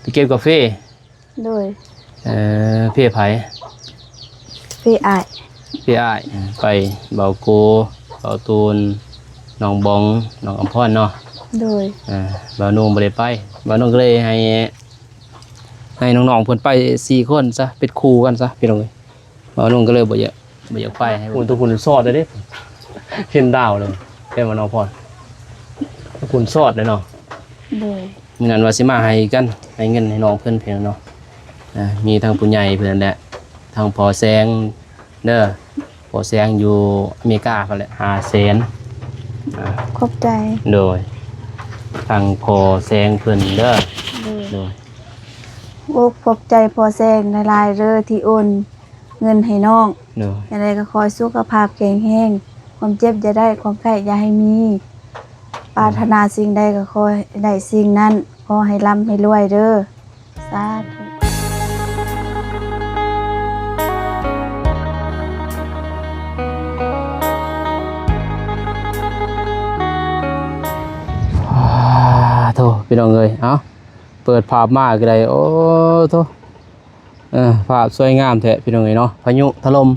ໄປເກັບກາເຟ. ໂດຍ. ເອີ ເຟໃຜ? ເຟອ້າຍ. ເຟອ້າຍ. ໄປເບົາໂກ, ເບົາຕູນ, ນ້ອງບອງ, ນ້ອງອຳພອນເນາະ. ໂດຍ. ເອີ ບ່າວນຸ່ງບໍ່ໄດ້ໄປ, ບ່າວນຸ່ງກໍເລີຍໃຫ້ ໃຫ້ນ້ອງໆເພິ່ນໄປສີ່ຄົນຊະ ເປັນຄູ່ກັນຊະ ພີ່ນ້ອງເອີຍ. ບ່າວນຸ່ງກໍເລີຍບໍ່ຢາກ ບໍ່ຢາກໄປໃຫ້. ໂອ້ ທຸກຄົນຊອດເດ້ ເຫັນດາວເລີຍ ແມ່ນບໍ່ນ້ອງພອນ? ທຸກຄົນຊອດເດ້ເນາະ. ໂດຍ. ມື້ນັ້ນວ່າຊິມາໃຫ້ກັນ ໃຫ້ເງິນໃຫ້ນ້ອງເພິ່ນ ພີ່ນ້ອງເນາະ. ອ່າ ມີທັງຜູ້ໃຫຍ່ເພິ່ນນັ້ນແຫຼະ ທັງພໍ່ແສງເດີ ພໍ່ແສງຢູ່ອາເມລິກາພຸ້ນແຫຼະ ຫ້າແສນ. ອ່າ ຂອບໃຈ. ໂດຍ. ທັງພໍ່ແສງເພິ່ນເດີ. ໂດຍ. ໂດຍ. ໂອ້ ຂອບໃຈພໍ່ແສງຫຼາຍໆເດີ ທີ່ໂອນເງິນໃຫ້ນ້ອງ. ໂດຍ. ຈັ່ງໃດກໍຂໍໃຫ້ສຸຂະພາບແຂງແຮງ, ຄວາມເຈັບຢ່າໄດ້, ຄວາມໄຂ້ຢ່າໃຫ້ມີ, ປາດຖະໜາສິ່ງໃດກໍຂໍໃຫ້ໄດ້ສິ່ງນັ້ນ, ຂໍໃຫ້ລ່ຳໃຫ້ລວຍເດີ. ສາທຸ. ໂທ້ ພີ່ນ້ອງເອີຍ ເອົ້າ ເປີດພາບມາກໍໄດ້ ໂອ້ ໂທ້ ເອີ ພາບສວຍງາມແທ້ ພີ່ນ້ອງເອີຍເນາະ. ພາຍຸຖະຫຼົ່ມ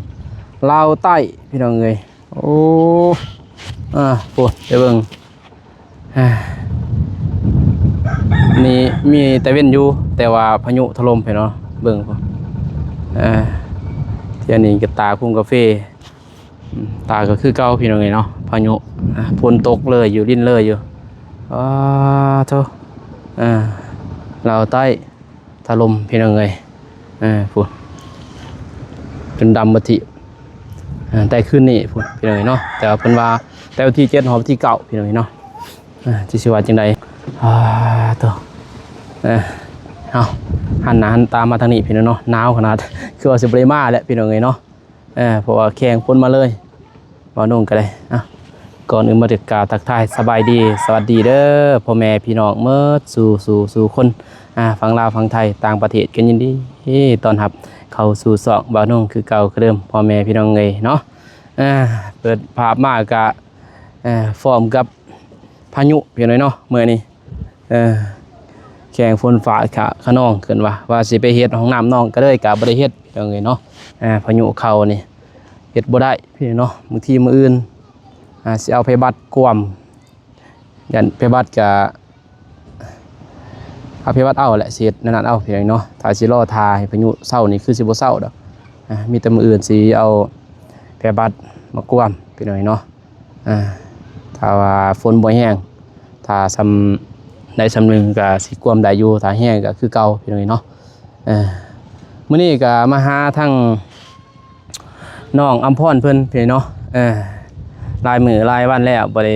ລາວໃຕ້ ພີ່ນ້ອງເອີຍ. ໂອ້ ອ່າ ໂອ້ ໄປເບິ່ງ ອ່າ ນີ້ມີແຕ່ເວັນຢູ່ ແຕ່ວ່າພາຍຸຖະຫຼົ່ມ ພີ່ນ້ອງເນາະ. ເບິ່ງ ອ່າ ເທື່ອນີ້ກໍຕາກພຸ້ນກາເຟ ອືມ ຕາກກໍຄືເກົ່າ ພີ່ນ້ອງເອີຍເນາະ. ພາຍຸ ອ່າ ຝົນຕົກເລີຍຢູ່ ລິນເລີຍຢູ່. ອ້າ ໂທ້ ອ່າ ລາວໃຕ້ ຖະຫຼົ່ມ ພີ່ນ້ອງເອີຍ. ເອີ ພຸ້ນ ຈົນດຳໝົດທີ່ ເອີ ແຕ່ຄືນນີ້ພຸ້ນ ພີ່ນ້ອງເອີຍເນາະ. ແຕ່ວ່າເພິ່ນວ່າແຕ່ວັນທີເຈັດຮອດວັນທີເກົ້າ ພີ່ນ້ອງເອີຍເນາະ. ເອີ ຊິ ຊິວ່າຈັ່ງໃດ? ອ່າ ໂທ້ ເອີ ເອົາ ຫັນໜ້າຫັນຕາມາທາງນີ້ ພີ່ນ້ອງເນາະ. ໜາວຂະໜາດ ຄືວ່າຊິບໍ່ໄດ້ມາແຫຼະ ພີ່ນ້ອງເອີຍເນາະ. ເອີ ເພາະວ່າແຂ່ງຝົນມາເລີຍ ບ່າວນຸ່ງກໍໄດ້. ເອົ້າ ກ່ອນອື່ນໝົດກໍກາບທັກທາຍສະບາຍດີ ສະຫວັດດີເດີ ພໍ່ແມ່ພີ່ນ້ອງໝົດສູ່ ສູ່ ສູ່ຄົນ ອ່າ ຝັ່ງລາວ ຝັ່ງໄທ ຕ່າງປະເທດ ກໍຍິນດີຕ້ອນຮັບເຂົ້າສູ່ຊ່ອງບ່າວນຸ່ງຄືເກົ່າຄືເດີມ ພໍ່ແມ່ພີ່ນ້ອງເອີຍເນາະ. ອ່າ ເປີດພາບມາກະ ເອີ ພ້ອມກັບພາຍຸ ພີ່ນ້ອງເນາະ ມື້ນີ້. ເອີ ແຂ່ງຝົນຟ້າຄະນອງ ເອີ້ນວ່າ ວ່າຊິໄປເຮັດຫ້ອງນ້ຳນ້ອງ ກໍເລີຍກະບໍ່ໄດ້ເຮັດ ພີ່ນ້ອງເອີຍເນາະ. ອ່າ ພາຍຸເຂົ້ານີ້ເຮັດບໍ່ໄດ້ ພີ່ນ້ອງເນາະ. ບາງທີມື້ອື່ນ ອ່າ ຊິເອົາໄພບັດກວມ ຢ້ານໄພບັດກະ ເອົາໄພບັດເອົາແຫຼະ ຊິເຮັດແນວນັ້ນເອົາ ພີ່ນ້ອງເນາະ. ຖ້າຊິລໍຖ້າໃຫ້ພາຍຸເຊົານີ້ ຄືຊິບໍ່ເຊົາດອກ. ອ່າ ມີແຕ່ມື້ອື່ນຊິເອົາໄພບັດມາກວມ ພີ່ນ້ອງເນາະ. ອ່າ ຖ້າວ່າຝົນບໍ່ແຮງ ຖ້າຊ່ຳໃດຊ່ຳໜຶ່ງກໍຊິກວມໄດ້ຢູ່ ຖ້າແຮງກໍຄືເກົ່າ ພີ່ນ້ອງເນາະ. ເອີ ມື້ນີ້ກໍມາຫາທາງນ້ອງອຳພອນເພິ່ນ ພີ່ນ້ອງເນາະ. ເອີ ຫຼາຍມື້ຫຼາຍວັນແລ້ວບໍ່ໄດ້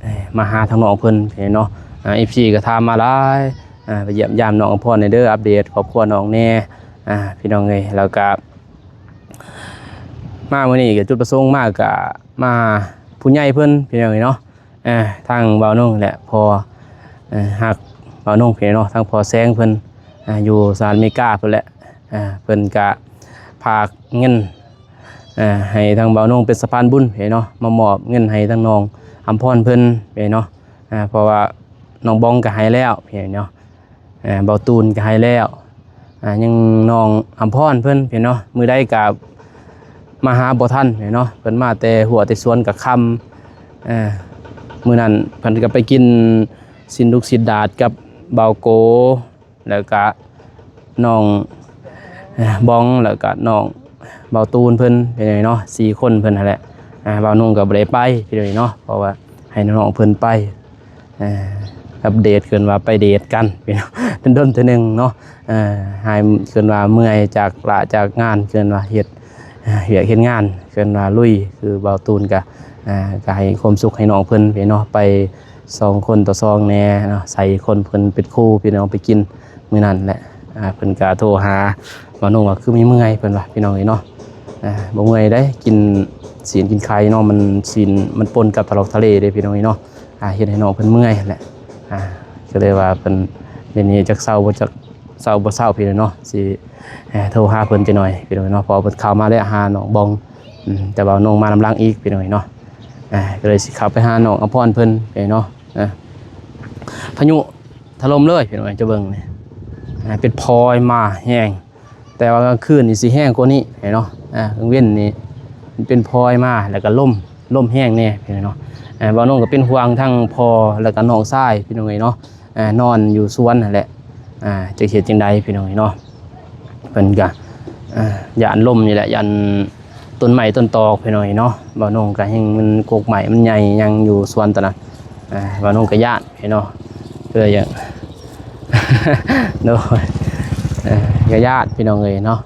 ເອີ ມາຫາທາງນ້ອງເພິ່ນ ພີ່ນ້ອງເນາະ. ອ່າ ເອັຟຊີກໍຖາມມາຫຼາຍ ອ່າ ໄປຢ້ຽມຢາມນ້ອງອຳພອນແດ່ເດີ ອັບເດດຄອບຄົວນ້ອງແດ່ ອ່າ ພີ່ນ້ອງເອີຍ. ແລ້ວກໍ ມາມື້ນີ້ກໍຈຸດປະສົງມາກໍມາຜູ້ໃຫຍ່ເພິ່ນ ພີ່ນ້ອງເອີຍເນາະ. ເອີ ທາງບ່າວນົງແຫຼະ ພໍ່ ເອີ ຮັກບ່າວນົງ ພີ່ນ້ອງເນາະ ທາງພໍ່ແສງເພິ່ນ ເອີ ຢູ່ສະຫະລັດອາເມລິກາພຸ້ນແຫຼະ. ເອີ ເພິ່ນກະຝາກເງິນ ເອີ ໃຫ້ທາງບ່າວນົງເປັນສະພານບຸນ ພີ່ນ້ອງເນາະ ມາມອບເງິນໃຫ້ທາງນ້ອງອຳພອນເພິ່ນ ພີ່ນ້ອງເນາະ. ເອີ ເພາະວ່ານ້ອງບອງກໍໃຫ້ແລ້ວ ພີ່ນ້ອງເນາະ. ອ່າ ເບົາຕູນກໍໃຫ້ແລ້ວ ອ່າ ຍັງນ້ອງອຳພອນເພິ່ນ ພີ່ນ້ອງເນາະ ມື້ໃດກໍມາຫາບໍ່ທັນ ພີ່ນ້ອງເນາະ ເພິ່ນມາແຕ່ຮົ້ວແຕ່ສວນກໍຄ່ຳ. ເອີ ມື້ນັ້ນເພິ່ນກໍໄປກິນຊີ້ນດຸກຊີ້ນດາດກັບບ່າວໂກ ແລ້ວກະນ້ອງ ເອີ ບອງ ແລ້ວກະນ້ອງເບົາຕູນເພິ່ນ ພີ່ນ້ອງເນາະ ສີ່ຄົນເພິ່ນຫັ້ນແຫຼະ. ອ່າ ບ່າວນົງກໍບໍ່ໄດ້ໄປ ພີ່ນ້ອງເນາະ ເພາະວ່າໃຫ້ນ້ອງເພິ່ນໄປ ເອີ ອັບເດດ ເອີ້ນວ່າໄປເດດກັນ ພີ່ນ້ອງ ດົນໆເທື່ອໜຶ່ງເນາະ. ເອີ ຫາຍ ເອີ້ນວ່າເມື່ອຍຈາກລະຈາກງານ ເອີ້ນວ່າເຮັດ ເອີ ວຽກເຮັດງານ ເອີ້ນວ່າລຸຍ ຄືເບົາຕູນກະ ເອີ ກະໃຫ້ຄວາມສຸກໃຫ້ນ້ອງເພິ່ນ ພີ່ນ້ອງເນາະ ໄປສອງຄົນຕໍ່ສອງແດ່ເນາະ ໃສ່ຄົນເພິ່ນເປັນຄູ່ ພີ່ນ້ອງ ໄປກິນມື້ນັ້ນແຫຼະ. ອ່າ ເພິ່ນກະໂທຫາບ່າວນົງວ່າ ຄືມີເມື່ອຍ ເພິ່ນວ່າ ພີ່ນ້ອງເອີຍເນາະ. ອ່າ ບໍ່ເມື່ອຍໃດ ກິນຊີ້ນກິນໄຂ່ເນາະ ມັນ ຊີ້ນມັນປົນກັບຕະຫຼອກທະເລເດ້ ພີ່ນ້ອງເອີຍເນາະ. ອ່າ ເຮັດໃຫ້ນ້ອງເພິ່ນເມື່ອຍແຫຼະ. ອ່າ ກໍເລີຍວ່າເພິ່ນ ດຽວນີ້ຈັກເຊົາບໍ່ ຈັກເຊົາບໍ່ເຊົາ ພີ່ນ້ອງເນາະ ຊິ ເອີ ໂທຫາເພິ່ນຈັກໜ່ອຍ ພີ່ນ້ອງເນາະ. ເພາະວ່າເພິ່ນເຂົ້າມາແລ້ວ ຫານ້ອງບອງ ອືມ ແຕ່ວ່ານ້ອງມານຳຫຼັງອີກ ພີ່ນ້ອງເນາະ. ອ່າ ກໍເລີຍຊິເຂົ້າໄປຫານ້ອງອຳພອນເພິ່ນ ພີ່ນ້ອງເນາະ. ອ່າ ພາຍຸ ຖະຫຼົ່ມເລີຍ ພີ່ນ້ອງເອີຍ ຈະເບິ່ງນີ້ ອ່າ ເປັນພອຍມາແຮງ ແຕ່ວ່າກາງຄືນນີ້ຊິແຮງກວ່ານີ້ເນາະ. ອ່າ ກາງເວັນນີ້ມັນເປັນພອຍມາ ແລ້ວກໍລົມ ລົມແຮງແດ່ເນາະ. ອ່າ ບ່າວນົງກໍເປັນຫ່ວງທັງພໍ່ ແລ້ວກໍນ້ອງຊາຍ ພີ່ນ້ອງເອີຍເນາະ. ອ່າ ນອນຢູ່ສວນຫັ້ນແຫຼະ ອ່າ ຈັກເຮັດຈັ່ງໃດ ພີ່ນ້ອງເອີຍເນາະ. ເພິ່ນກະ ອ່າ ຢ້ານລົມນີ້ແຫຼະ ຢ້ານຕົ້ນໄມ້ຕົ້ນຕອກ ພີ່ນ້ອງເອີຍເນາະ. ບ່າວນົງກະແຮງ ມັນກົກໄມ້ມັນໃຫຍ່ຍັງຢູ່ສວນຕອນນັ້ນ. ອ່າ ບ່າວນົງກະຢ້ານເນາະ ເພື່ອຫຍັງ ໂດຍ ເອີ ກະຢ້ານ ພີ່ນ້ອງເອີຍເນາະ.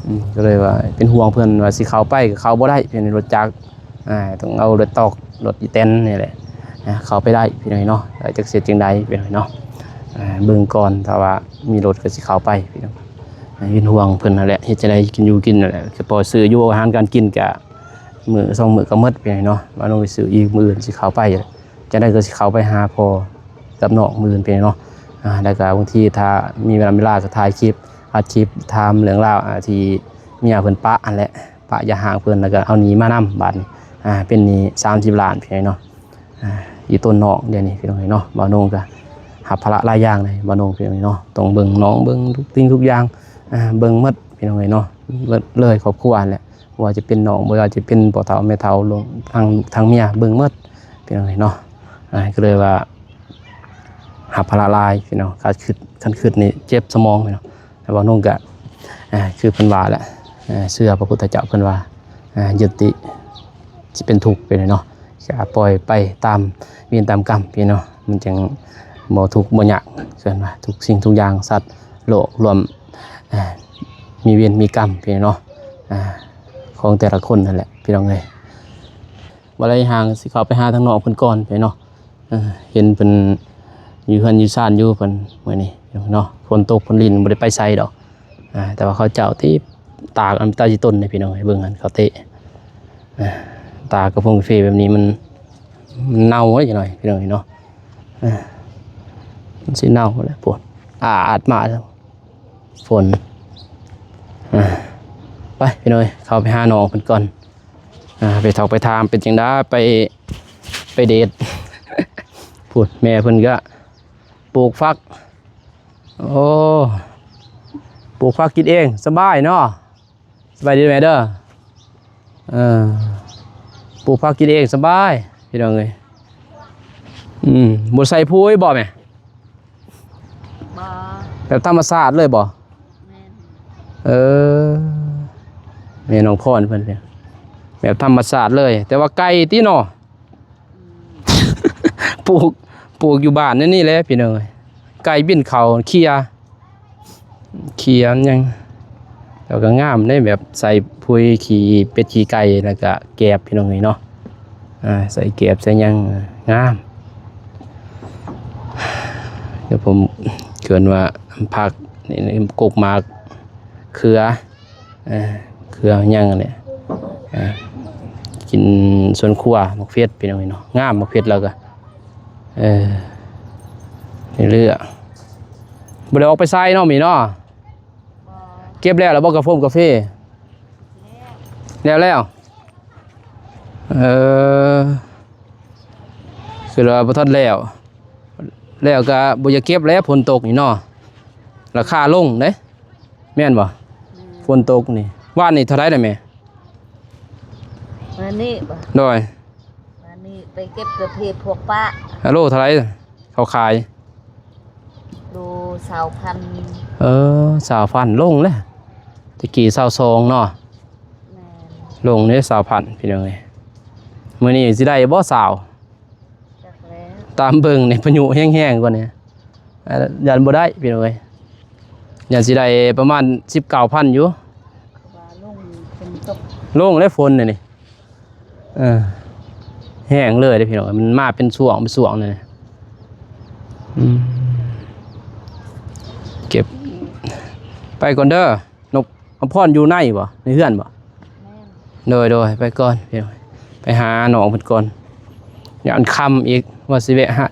ອືມ ກໍເລີຍວ່າເປັນຫ່ວງເພິ່ນ ວ່າຊິເຂົ້າໄປກໍເຂົ້າບໍ່ໄດ້ ເພິ່ນລົດຈັກ ອ່າ ຕ້ອງເອົາລົດຕອກ ລົດອີແຕນນີ້ແຫຼະ ອ່າ ເຂົ້າໄປໄດ້ ພີ່ນ້ອງເນາະ. ແລ້ວຈັກເຮັດຈັ່ງໃດ ພີ່ນ້ອງເນາະ. ອ່າ ເບິ່ງກ່ອນ ຖ້າວ່າມີລົດກໍຊິເຂົ້າໄປ ພີ່ນ້ອງ. ອ່າ ເປັນຫ່ວງເພິ່ນຫັ້ນແຫຼະ ເຮັດຈັ່ງໃດກິນຢູ່ກິນນັ້ນແຫຼະ ກໍພໍຊື້ຢູ່ ອາຫານການກິນກະມື້ສອງມື້ກໍໝົດ ພີ່ນ້ອງເນາະ. ວ່ານ້ອງໄປຊື້ອີກ ມື້ອື່ນຊິເຂົ້າໄປ ຈັ່ງໃດກໍຊິເຂົ້າໄປຫາພໍ່ກັບນ້ອງມື້ອື່ນ ພີ່ນ້ອງເນາະ. ອ່າ ແລ້ວກໍບາງທີຖ້າມີເວລາ ເວລາກໍຖ່າຍຄລິບ ອັດຄລິບ ຖາມເລື່ອງລາວ ອ່າ ທີ່ເມຍເພິ່ນປະຫັ້ນແຫຼະ ປະຢ່າຮ້າງເພິ່ນ ແລ້ວກໍເອົາໜີ້ມານຳ ບາດນີ້ ອ່າ ເປັນໜີ້ສາມສິບລ້ານ ພີ່ນ້ອງເນາະ. ອ່າ ອີ່ຕົນນ້ອງດຽວນີ້ ພີ່ນ້ອງເອີຍເນາະ. ບ່າວນົງກໍຮັບພາລະຫຼາຍຢ່າງເລີຍ ບ່າວນົງ ພີ່ນ້ອງເອີຍເນາະ. ຕ້ອງເບິ່ງນ້ອງ ເບິ່ງທຸກສິ່ງທຸກຢ່າງ ອ່າ ເບິ່ງໝົດ ພີ່ນ້ອງເອີຍເນາະ. ເບິດເລີຍຄອບຄົວຫັ້ນແຫຼະ ບໍ່ວ່າຈະເປັນນ້ອງ ບໍ່ວ່າຈະເປັນພໍ່ເຖົ້າແມ່ເຖົ້າ ທາງ ທາງເມຍ ເບິ່ງໝົດ ພີ່ນ້ອງເອີຍເນາະ. ອ່າ ກໍເລີຍວ່າຮັບພາລະຫຼາຍ ພີ່ນ້ອງ. ຄັນຄິດ ຄັນຄິດນີ້ເຈັບສະໝອງ ພີ່ນ້ອງ. ແຕ່ວ່ານ້ອງກະ ອ່າ ຄືເພິ່ນວ່າແຫຼະ ອ່າ ເຊື່ອພະພຸດທະເຈົ້າ ເພິ່ນວ່າ ອ່າ ຍຸຕິ ຊິເປັນທຸກໄປເລີຍເນາະ ກະປ່ອຍໄປຕາມເວນຕາມກຳ ພີ່ນ້ອງເນາະ. ມັນຈັ່ງບໍ່ທຸກບໍ່ຍາກ ເອີ້ນວ່າທຸກສິ່ງທຸກຢ່າງ ສັດໂລກລວມ ອ່າ ມີເວນມີກຳ ພີ່ນ້ອງເນາະ ອ່າ ຂອງແຕ່ລະຄົນຫັ້ນແຫຼະ ພີ່ນ້ອງເອີຍ. ບໍ່ໄດ້ຫາ ຊິເຂົ້າໄປຫາທາງນ້ອງເພິ່ນກ່ອນ ພີ່ນ້ອງເນາະ. ເອີ ເຫັນເພິ່ນຢູ່ເຮືອນຢູ່ຊານຢູ່ ເພິ່ນມື້ນີ້ເນາະ ຝົນຕົກຝົນລິນ ບໍ່ໄດ້ໄປໃສດອກ. ອ່າ ແຕ່ວ່າເຂົາເຈົ້າທີ່ຕາກອັນຕາຊິຕົ້ນນີ້ ພີ່ນ້ອງເອີຍ ເບິ່ງຫັ້ນເຂົາເຕະ ອ່າ ຕາກກະໂປງກາເຟແບບນີ້ ມັນ ມັນເນົ່າເດ້ ຈັກໜ້ອຍ ພີ່ນ້ອງເອີຍເນາະ. ອ່າ ມັນຊິເນົ່າແລ້ວ ໂພດ ອາດມາແລ້ວ ຝົນ. ອ່າ ໄປ ພີ່ນ້ອງເອີຍ ເຂົ້າໄປຫານ້ອງເພິ່ນກ່ອນ. ອ່າ ໄປຖອກໄປຖາມເປັນຈັ່ງໃດ ໄປ ໄປເດດ ພຸ້ນ ແມ່ເພິ່ນກະປູກຝັກ. ໂອ້ ປູກຝັກກິນເອງ ສະບາຍເນາະ. ສະບາຍດີແມ່ເດີ. ເອີ ປູກຝັກກິນເອງສະບາຍ ພີ່ນ້ອງເອີຍ. ອືມ ບໍ່ໃສ່ປຸ໋ຍບໍ່ແມ່? ບໍ່ ແບບທຳມະຊາດເລີຍບໍ່? ແມ່ນ ເອີ ແມ່ນ້ອງພອນເພິ່ນ ແບບທຳມະຊາດເລີຍ ແຕ່ວ່າໄກ່ຕິເນາະ. ອືມ ປູກ ປູກຢູ່ບ້ານໃນນີ້ແຫຼະ ພີ່ນ້ອງເອີຍ. ໄກ່ບິນເຂົ້າເຄຍ ເຄຍຫຍັງ ແລ້ວກໍງາມເດ້ ແບບໃສ່ປຸ໋ຍຂີ້ເປັດຂີ້ໄກ່ ແລ້ວກໍແກບ ພີ່ນ້ອງເອີຍເນາະ. ອ່າ ໃສ່ແກບໃສ່ຫຍັງງາມ. ດຽວຜົມເອີ້ນວ່າຜັກນີ້ ກົກໝາກເຂືອ ເອີ ເຂືອຫຍັງແຫຼະ ເອີ ກິນສວນຄົວໝາກເຜັດ ພີ່ນ້ອງເອີຍເນາະ. ງາມໝາກເຜັດລາວກະ ເອີ ເຫຼືອ ບໍ່ໄດ້ອອກໄປໃສເນາະ ມີເນາະ. ບໍ່ ເກັບແລ້ວລະບໍ່ ກາໂຟມກາເຟ? ແລ້ວ ແລ້ວ ເອີ ຄືວ່າບໍ່ທັນແລ້ວ ແລ້ວກະບໍ່ຢາກເກັບແລ້ວ ຝົນຕົກນີ້ເນາະ ລາຄາລົງເດ້. ແມ່ນບໍ່? ແມ່ນ ຝົນຕົກນີ້. ວານນີ້ເທົ່າໃດນະແມ່? ວານນີ້ບໍ່? ໂດຍ ວານນີ້ໄປເກັບກາເຟພວກປ້າ. ໂລເທົ່າໃດເຂົາຂາຍ? ໂລຊາວພັນ. ເອີ ຊາວພັນ ລົງແລ້ວ ແຕ່ກີ້ຊາວສອງເນາະ. ແມ່ນ ລົງເດ້ຊາວພັນ ພີ່ນ້ອງເອີຍ. ມື້ນີ້ຊິໄດ້ບໍ່ຊາວ? ຈັກແລ້ວ ຕາມເບິ່ງນີ້ພາຍຸແຮງໆກວ່ານີ້ ຢ້ານບໍ່ໄດ້ ພີ່ນ້ອງເອີຍ. ຢ້ານຊິໄດ້ປະມານສິບເກົ້າພັນຢູ່ ວ່າລົງຝົນຕົກ ລົງແລ້ວຝົນນີ້. ເອີ ແຮງເລີຍເດ້ພີ່ນ້ອງ ມັນມາເປັນຊ່ວງເປັນຊ່ວງນີ້. ອືມ ເກັບ ໄປກ່ອນເດີ. ນົກອຳພອນຢູ່ໃນບໍ່? ໃນເຮືອນບໍ່? ແມ່ນ ໂດຍໆ ໄປກ່ອນ ໄປຫານ້ອງເພິ່ນກ່ອນ. ຢ້ານຄ່ຳອີກ ວ່າຊິແວະຫາ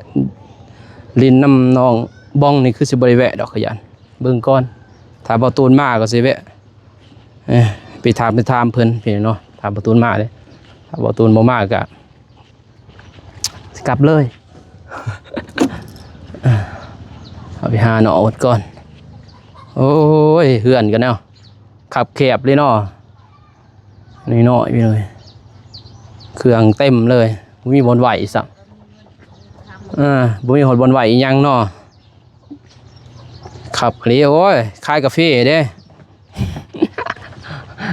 ຫຼິ້ນນຳນ້ອງບອງນີ້ ຄືຊິບໍ່ໄດ້ແວະດອກ ຂ້ອຍຢ້ານ. ເບິ່ງກ່ອນ ຖ້າບໍ່ຕູນມາກໍຊິແວະ ເອີ ໄປຖາມ ໄປຖາມເພິ່ນ ພີ່ນ້ອງເນາະ. ຖ້າບໍ່ຕູນມາເດ້ ຖ້າບໍ່ຕູນບໍ່ມາກໍ ຊິກັບເລີຍ. ເອົາໄປຫານ້ອງເພິ່ນກ່ອນ. ໂອ້ຍ ເຮືອນກໍແນວຄັບແຄບເລີຍເນາະ ນ້ອຍໆ ພີ່ນ້ອງເອີຍ ເຄື່ອງເຕັມເລີຍ ບໍ່ມີບ່ອນໄວ້ຊ້ຳ ເອີ ບໍ່ມີຮອດບ່ອນໄວ້ອີ່ຫຍັງເນາະ ຄັບເລີຍ. ໂອ້ຍ ຂາຍກາເຟເດ້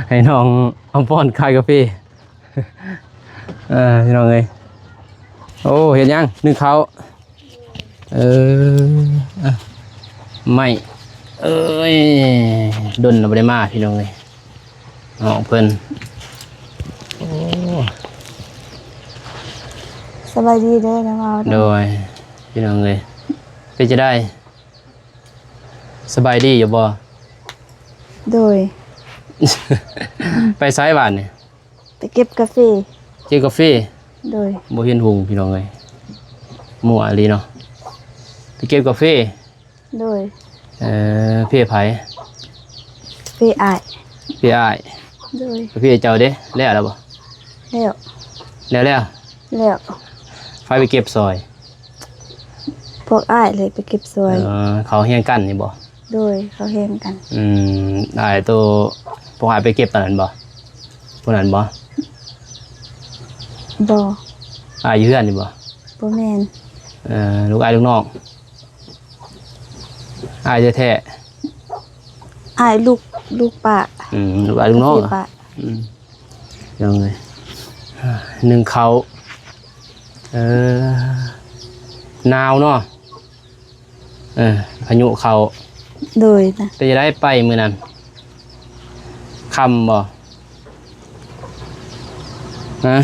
ໃຫ້ນ້ອງອຳພອນຂາຍກາເຟ ເອີ ພີ່ນ້ອງເອີຍ ໂອ້ ເຮັດຫຍັງ? ໜຶ້ງເຂົ້າ ເອີ ອ່ະ ໄມ້ ເອີຍ ດົນລະບໍ່ໄດ້ມາ ພີ່ນ້ອງເອີຍ ນ້ອງເພິ່ນ ໂອ້ ສະບາຍດີເດີ ນ້ອງເອົາ ໂດຍ ພີ່ນ້ອງເອີຍ ເປັນຈັ່ງໃດ? ສະບາຍດີຢູ່ບໍ່? ໂດຍ ໄປໃສບາດນີ້? ໄປເກັບກາເຟ ເກັບກາເຟ ໂດຍ ບໍ່ເຫັນຫຸງ ພີ່ນ້ອງເອີຍ ມົວອີ່ຫຼີເນາະ ໄປເກັບກາເຟ ໂດຍ ເອີ ເຟໃຜ? ເຟອ້າຍ ເຟອ້າຍ ໂດຍ ກາເຟເຈົ້າເດ້ ແລ້ວແລ້ວບໍ່? ແລ້ວ ແລ້ວແລ້ວ ແລ້ວ ໃຜໄປເກັບຊ່ອຍ? ພວກອ້າຍເລີຍໄປເກັບຊ່ອຍ ເອີ ເຂົາຮຽງກັນນີ້ບໍ່? ໂດຍ ເຂົາຮຽງກັນ ອືມ ອ້າຍໂຕ ພວກອ້າຍໄປເກັບຕອນນັ້ນບໍ່? ຜູ້ນັ້ນບໍ່? ບໍ່ ອ້າຍຢູ່ເຮືອນນີ້ບໍ່? ບໍ່ແມ່ນ ເອີ ລູກອ້າຍລູກນ້ອງ ອ້າຍແທ້ໆ ອ້າຍລູກ ລູກປ້າ ອືມ ລູກອ້າຍລູກນ້ອງ ເອີ ປ້າ ອືມ ພີ່ນ້ອງເອີຍ ໜຶ້ງເຂົ້າ ເອີ ໜາວເນາະ ເອີ ພາຍຸເຂົ້າ ໂດຍ ເປັນຈັ່ງໃດໄປມື້ນັ້ນ ຄ່ຳບໍ່? ຮະ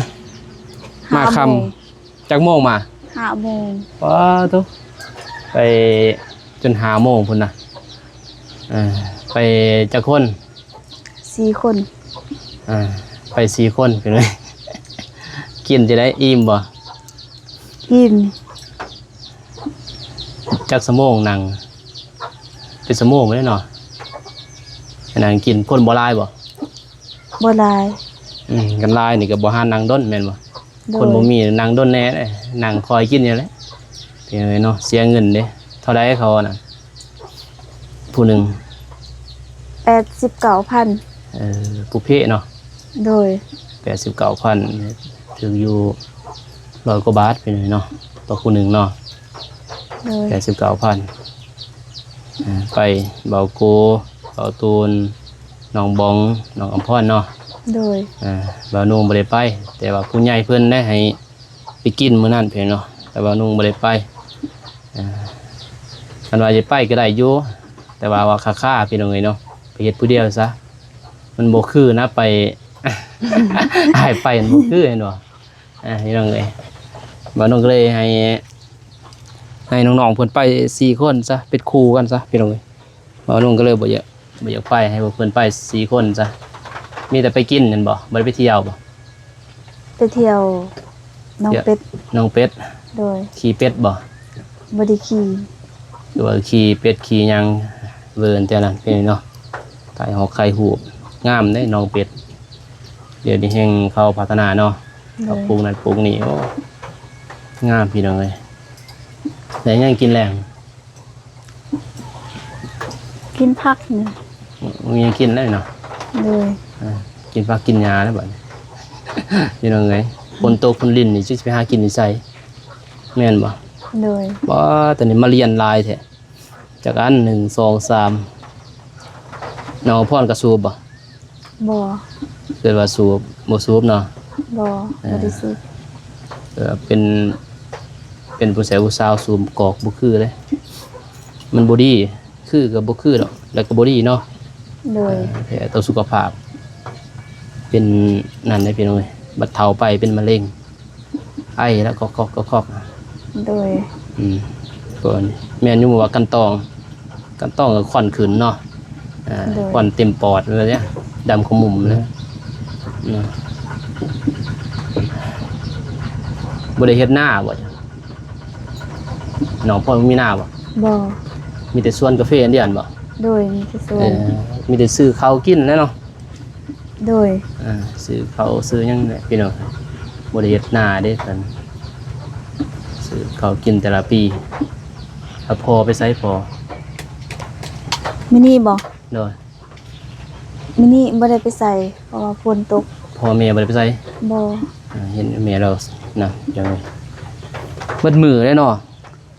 ມາຄ່ຳ ຫ້າໂມງ ຈັກໂມງມາ? ຫ້າໂມງ ປາໂທ້ ໄປຈົນຫ້າໂມງພຸ້ນນະ ເອີ ໄປຈັກຄົນ? ສີ່ຄົນ ອ່າ ໄປສີ່ຄົນ ເປັນໄງ? ກິນຈັ່ງໃດ? ອີ່ມບໍ່? ອີ່ມ ຈັກຊົ່ວໂມງນັ່ງ? ເປັນຊົ່ວໂມງເລີຍເນາະ ນັ່ງກິນ. ຄົນບໍ່ຫຼາຍບໍ່? ບໍ່ຫຼາຍ ອືມ ຄັນຫຼາຍນີ້ກໍບໍ່ຫານັ່ງດົນແມ່ນບໍ່? ໂດຍ ຄົນບໍ່ມີນັ່ງດົນແດ່ເດ້ ນັ່ງຄອຍກິນຢູ່ແຫຼະ ເປັນຫຍັງເນາະ ເສຍເງິນເດ້. ເທົ່າໃດເຂົາອັນນັ້ນ ຜູ້ໜຶ່ງ? ແປດສິບເກົ້າພັນ ເອີ ປູເພເນາະ ໂດຍ ແປດສິບເກົ້າພັນ ຖືກຢູ່ຮ້ອຍກວ່າບາດ ເປັນຫຍັງເນາະ ຕໍ່ຜູ້ໜຶ່ງເນາະ ໂດຍ ແປດສິບເກົ້າພັນ ອ່າ ໄປ ເບົາໂກ ເບົາຕູນ ນ້ອງບອງ ນ້ອງອຳພອນເນາະ ໂດຍ ອ່າ ບ່າວນຸ່ງບໍ່ໄດ້ໄປ ແຕ່ວ່າຜູ້ໃຫຍ່ເພິ່ນໄດ້ໃຫ້ໄປກິນມື້ນັ້ນເພິ່ນເນາະ ແຕ່ບ່າວນຸ່ງບໍ່ໄດ້ໄປ ອ່າ ຄັນວ່າຈະໄປກໍໄດ້ຢູ່ ແຕ່ວ່າ ວ່າຄ່າໆ ພີ່ນ້ອງເອີຍເນາະ ໄປເຮັດຜູ້ດຽວຊະ ມັນບໍ່ຄືນະ ໄປ ອ້າຍໄປມັນບໍ່ຄື ເຫັນບໍ່? ອ່າ ພີ່ນ້ອງເອີຍ ບ່າວນຸ່ງກໍເລີຍໃຫ້ ໃຫ້ນ້ອງໆເພິ່ນໄປສີ່ຄົນຊະ ເປັນຄູ່ກັນຊະ ພີ່ນ້ອງເອີຍ. ບ່າວນຸ່ງກໍເລີຍບໍ່ຢາກ ບໍ່ຢາກໄປ ໃຫ້ພວກເພິ່ນໄປສີ່ຄົນຊະ. ມີແຕ່ໄປກິນແມ່ນບໍ່? ບໍ່ໄດ້ໄປທ່ຽວບໍ່? ໄປທ່ຽວໜອງເປັດ ໜອງເປັດ ໂດຍ ຂີ່ເປັດບໍ່? ບໍ່ໄດ້ຂີ່ ຄືວ່າຂີ່ເປັດຂີ່ຫຍັງ ເວີນແຖວນັ້ນເປັນເນາະ ຖ່າຍຮອກຖ່າຍຮູບ ງາມເດ້ໜອງເປັດ. ດຽວນີ້ແຮ່ງເຂົາພັດທະນາເນາະ ໂດຍ ເຂົາປູກນັ້ນປູກນີ້ ໂອ້ ງາມ ພີ່ນ້ອງເອີຍ. ໄດ້ຫຍັງກິນແລງ? ກິນຜັກນີ້ ມີຫຍັງກິນແລ້ວເນາະ ໂດຍ ອ່າ ກິນຜັກກິນຫຍ້າແລ້ວບັດນີ້ ພີ່ນ້ອງເອີຍ. ຝົນຕົກຝົນລິນນີ້ ຊິໄປຫາກິນຢູ່ໃສ ແມ່ນບໍ່? ໂດຍ ວ້າ ຕອນນີ້ມາລຽນຫຼາຍແທ້ ຈັກອັນ ໜຶ່ງ ສອງ ສາມ ນ້ອງອຳພອນກໍສູບບໍ່? ບໍ່ ເກີດວ່າສູບ ບໍ່ສູບເນາະ ບໍ່ ເອີ ບໍ່ໄດ້ສູບ ເອີ ເປັນ ເປັນຜູ້ຊາຍຜູ້ສາວສູບກອກບໍ່ຄືເດ້ ມັນບໍ່ດີ ຄືກໍບໍ່ຄືດອກ ແລ້ວກໍບໍ່ດີເນາະ ໂດຍ ເອີ ແຕ່ຕໍ່ສຸຂະພາບ ເປັນນັ້ນເດ້ ພີ່ນ້ອງເອີຍ ບັດເຖົ້າໄປເປັນມະເຮັງ ໄອແລ້ວກໍຄອກໆ ໂດຍ ອືມ ແມ່ນຢູ່ວ່າກັນຕອງ ກັນຕອງກໍຄວັນຂຶ້ນເນາະ ອ່າ ໂດຍ ຄວັນເຕັມປອດເລີຍ ດຳຂະໝຸ່ມເລີຍເນາະ. ບໍ່ໄດ້ເຮັດນາບໍ່? ນ້ອງພອນມີນາບໍ່? ບໍ່ ມີແຕ່ສວນກາເຟອັນດຽວນັ້ນບໍ່? ໂດຍ ມີແຕ່ສວນ ເອີ ມີແຕ່ຊື້ເຂົ້າກິນແຫຼະເນາະ. ໂດຍ ອ່າ ຊື້ເຂົ້າຊື້ຫຍັງແຫຼະພີ່ນ້ອງ ບໍ່ໄດ້ເຮັດນາເດ້ເພິ່ນ ຊື້ເຂົ້າກິນແຕ່ລະປີ. ແລ້ວພໍ່ໄປໃສພໍ່? ມື້ນີ້ບໍ່? ໂດຍ. ມື້ນີ້ບໍ່ໄດ້ໄປໃສ ເພາະວ່າຝົນຕົກ. ພໍ່ແມ່ບໍ່ໄດ້ໄປໃສ? ບໍ່. ອ່າ ເຫັນແມ່ລາວນະ ເຈົ້າ. ເບິດມື້ເລີຍເນາະ.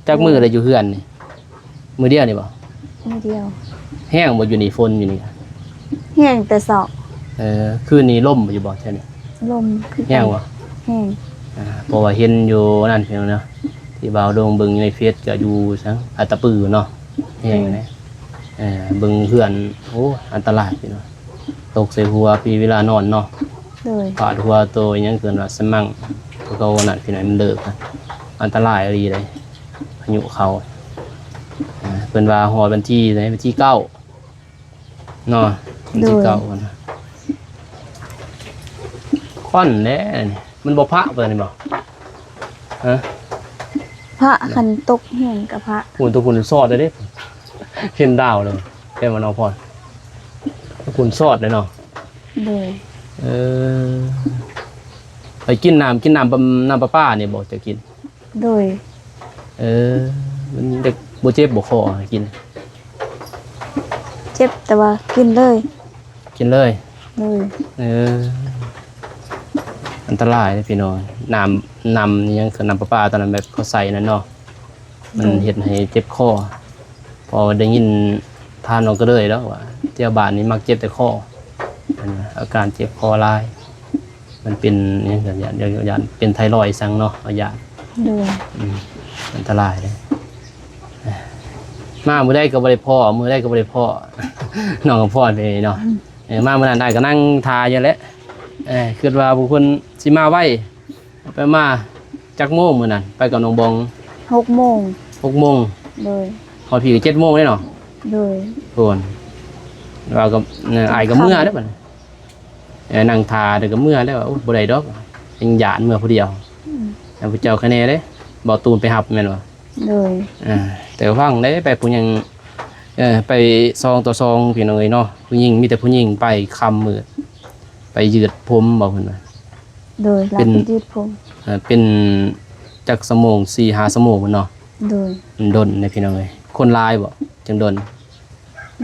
ຈັກມື້ແລ້ວຢູ່ເຮືອນນີ້? ມື້ດຽວນີ້ບໍ່? ມື້ດຽວ. ແຮງບໍ່ຢູ່ນີ້ ຝົນຢູ່ນີ້? ແຮງແຕ່ເຊົ້າ. ເອີ ຄືນນີ້ລົມຢູ່ບໍ່ແຖວນີ້? ລົມຄືກັນ. ແຮງບໍ່? ແຮງ. ອ່າ ເພາະວ່າເຫັນຢູ່ນັ້ນພີ່ນ້ອງເນາະ ທີ່ບ່າວດົງເບິ່ງຢູ່ໃນເຟສ ກໍຢູ່ສັງ ອັດຕະປືເນາະ ແຮງເດ້. ເອີ ເບິ່ງເຮືອນ ໂອ້ ອັນຕະລາຍພີ່ນ້ອງ ຕົກໃສ່ຫົວພີ່ເວລານອນເນາະ. ໂດຍ. ບາດຫົວໂຕອີ່ຫຍັງເອີ້ນວ່າສະມັງ ພວກເຂົານັ້ນພີ່ນ້ອງ ມັນເລີກນະ ອັນຕະລາຍອີ່ຫຼີເດ້ ພາຍຸເຂົ້າ. ອ່າ ເພິ່ນວ່າຮອດວັນທີໃດ ວັນທີເກົ້າເນາະ ວັນທີເກົ້າ. ໂດຍ. ພຸ້ນນະ ຄວັນແຫຼະນີ້ ມັນບໍ່ພະປານນີ້ບໍ່? ຮະ? ພະ ຄັນຕົກແຮງກໍພະ. ພຸ້ນ ຕົກພຸ້ນຊອດເດ້ ເຫັນດາວເລີຍ ແຕ່ວ່ານ້ອງພອນ ຕົກພຸ້ນຊອດເດ້ເນາະ. ໂດຍ. ເອີ ໄປກິນນ້ຳ ກິນນ້ຳ ນ້ຳປະປານີ້ບໍ່ ເຈົ້າກິນ? ໂດຍ. ເອີ ມັນຈະບໍ່ເຈັບບໍ່ຄໍກິນ? ເຈັບ ແຕ່ວ່າກິນເລີຍ. ກິນເລີຍ? ໂດຍ. ເອີ ອັນຕະລາຍເດ້ພີ່ນ້ອງ ນ້ຳ ນ້ຳຫຍັງ ຄືນ້ຳປະປາຕອນນັ້ນ ແບບເຂົາໃສ່ນັ້ນເນາະ ມັນເຮັດໃຫ້ເຈັບຄໍ. ເພາະວ່າໄດ້ຍິນທ່ານນ້ອງກໍເລີຍແລ້ວວ່າ ແຖວບ້ານນີ້ມັກເຈັບແຕ່ຄໍ ອາການເຈັບຄໍຫຼາຍ. ມັນເປັນຫຍັງ ຢ້ານ ຢ້ານເປັນໄທຣອຍສັງເນາະ ເຮົາຢ້ານ. ໂດຍ. ອືມ ອັນຕະລາຍເດ້. ມາມື້ໃດກໍບໍ່ໄດ້ພໍ້ ມື້ໃດກໍບໍ່ໄດ້ພໍ້ ນ້ອງກຳພອນເດ້ເນາະ. ອືມ ເອີ ມາມື້ນັ້ນອ້າຍກໍນັ່ງຖ້າຢູ່ແຫຼະ ເອີ ຄິດວ່າພວກເພິ່ນຊິມາໄວ ໄປມາ. ຈັກໂມງມື້ນັ້ນ ໄປກັບນ້ອງບອງ? ຫົກໂມງ. ຫົກໂມງ. ໂດຍ. ຮອດພີ້ກໍເຈັດໂມງເດ້ເນາະ. ໂດຍ. ໂພນ ວ່າກໍ ເອີ ອ້າຍກໍເມືອເດ້ບັດນີ້. ເອີ ນັ່ງຖ້າແລ້ວກໍເມືອແລ້ວ ໂອ້ ບໍ່ໄດ້ດອກ ຍັງຢ້ານເມືອຜູ້ດຽວ. ອືມ ໃຫ້ຜູ້ເຈົ້າຄະແນເດ້ ບໍ່ຕູນໄປຮັບແມ່ນບໍ່? ໂດຍ. ອ່າ ແຕ່ຟັງໄດ້ໄປຜູ້ຍິງ ເອີ ໄປສອງຕໍ່ສອງພີ່ນ້ອງເອີຍເນາະ ຜູ້ຍິງ ມີແຕ່ຜູ້ຍິງໄປຄ່ຳມືດ ໄປຍືດຜົມບໍ່ເພິ່ນວ່າ. ໂດຍ. ເປັນ ລາວໄປຍືດຜົມ. ເອີ ເປັນຈັກຊົ່ວໂມງ ສີ່ຫ້າຊົ່ວໂມງພຸ້ນເນາະ. ໂດຍ. ມັນດົນເດ້ພີ່ນ້ອງເອີຍ. ຄົນຫຼາຍບໍ່ ຈຶ່ງດົນ?